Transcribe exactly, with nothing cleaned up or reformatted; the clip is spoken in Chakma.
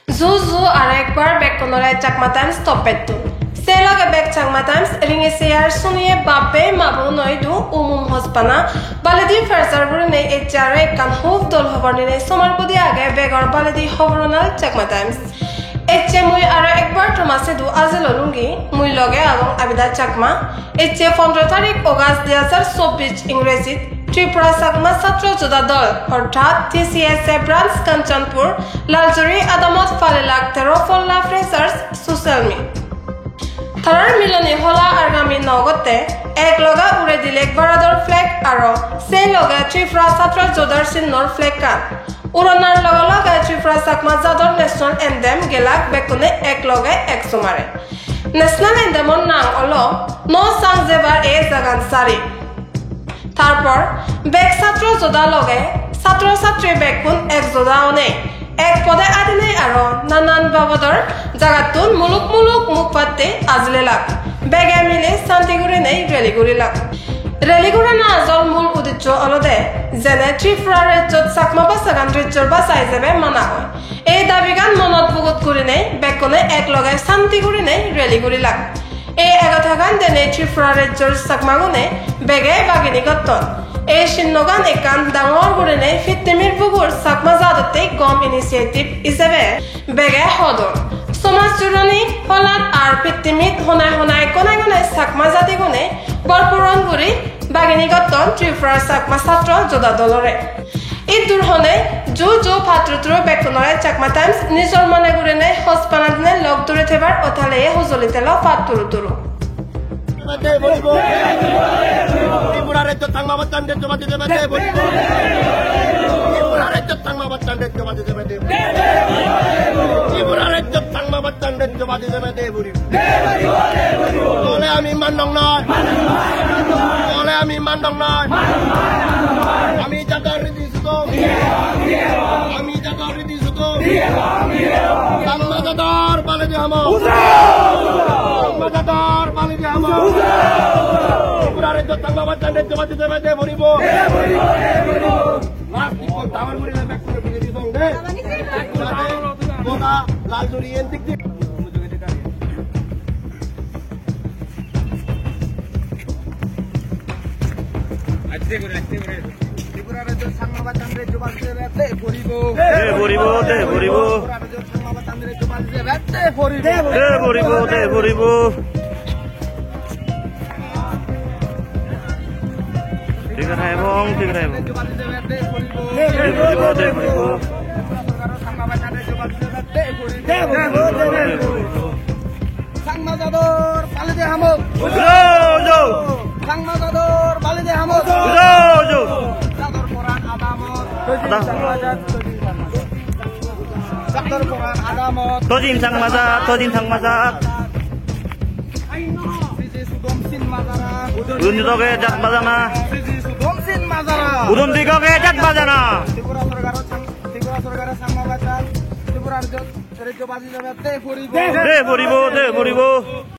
Ju ju arekbar bekkunore Chakma Times toppettun. Se loge bek Chakma Times ringi seyar suniye bappe mabun oidu umum hospana baledi perjar gurinei ecche aro ekkan hub dol hobor ninei somar gudi age begor baledi hoboronal Chakma Times. Ecche mui aro ekbar toma sidu ajil olungi, mui loge agong Abida Chakma. Ecche pondro tarik August dui hajar chobbish Ingrejit Tripura Chakma Satro Joda Dol orthat T C S A branch Kanchanpur Laljuri adamot palelak tero polla freshers social meet. Tarar miloni hola argami nogotte ek loge ure dilek barador flag aro sei loge Tripura Satro Jodar sinnor flag kan. Uranar loge loge Tripura Chakma Jador national anthem gelak bekkune ek loge ek somare. National anthem-or nang olo No Sang Jebar E Jagan Sari. Tarpor bek satro joda loge satro satri bekkun ek joda onei ek pode adinei aro nanan babodor jagattun muluk muluk muk patte ajilelak. Bege mile santi gurinei rally gurilak. Rally gurana ajol mul udiccho olode jene Tripura rejjot Chakma basagan rejjor basa ijebe mana oi. Ei dabigan monot bugut gurinei bekkune ek loge santi gurinei rally gurilak. Ei egotagan denei Tripura rejjor Chakmagune bege bagini gotton. Ei sinnogan ekkan dangor gurinei pittimir bugur Chakma jadotte gom initiative ijebe bege hodon. Somaj juroni holat ar pittimit honai honai gonai gonai Chakma jadigune bor puron guri bagini gotton Tripura Chakma Satro Joda Dolore. Iddur hone ju ju patturu turu bekkunore Chakma Times nijor mone gurinei hospanadine lok duri thebar otaleye hojoli telo patturu turu. Tripura rejjot Changma bachchan rejjo badi debe de boribo. Tripura rejjot Changma bachchan rejjo badi debe de. Tripura rejjot Changma bachchan rejjo badi debe de boribo. Ole ami mandong noi. Ole ami mandong noi. Ami jador ridi sudom. Ami jador ridi sudom. Changma jador baledi hamot. Changma jador baledi hamot. Tripura rejjot Changma bachchan rejjo badi debe de boribo. Last ikko dangor guri bek guri biri di song de. Boda lal juri en dik dik. Tripura rejjot Changma bachchan rejjo badi debe de boribo. De boribo, de boribo. Tripura rejjot Changma bachchan rejjo badi debe de boribo. De boribo, de boribo. Thik age, thik age. Thik age, thik age. Changma jador baledi hamot. Ujo, ujo. Changma jador baledi hamot. Ujo, ujo. Jador poran adamot. Ada. Jador poran adamot. Tojin Changma jat, tojin Changma jat. Siji sudom sin majara. Udon digoge jat bajana. Siji sudom sin majara. Udon digoge jat bajana. Tripura sorkaro Chang-, Tripura sorkaro Changma bachchan, Tripura rejjot, rejjo badi debe de poribo. De poribo, de poribo.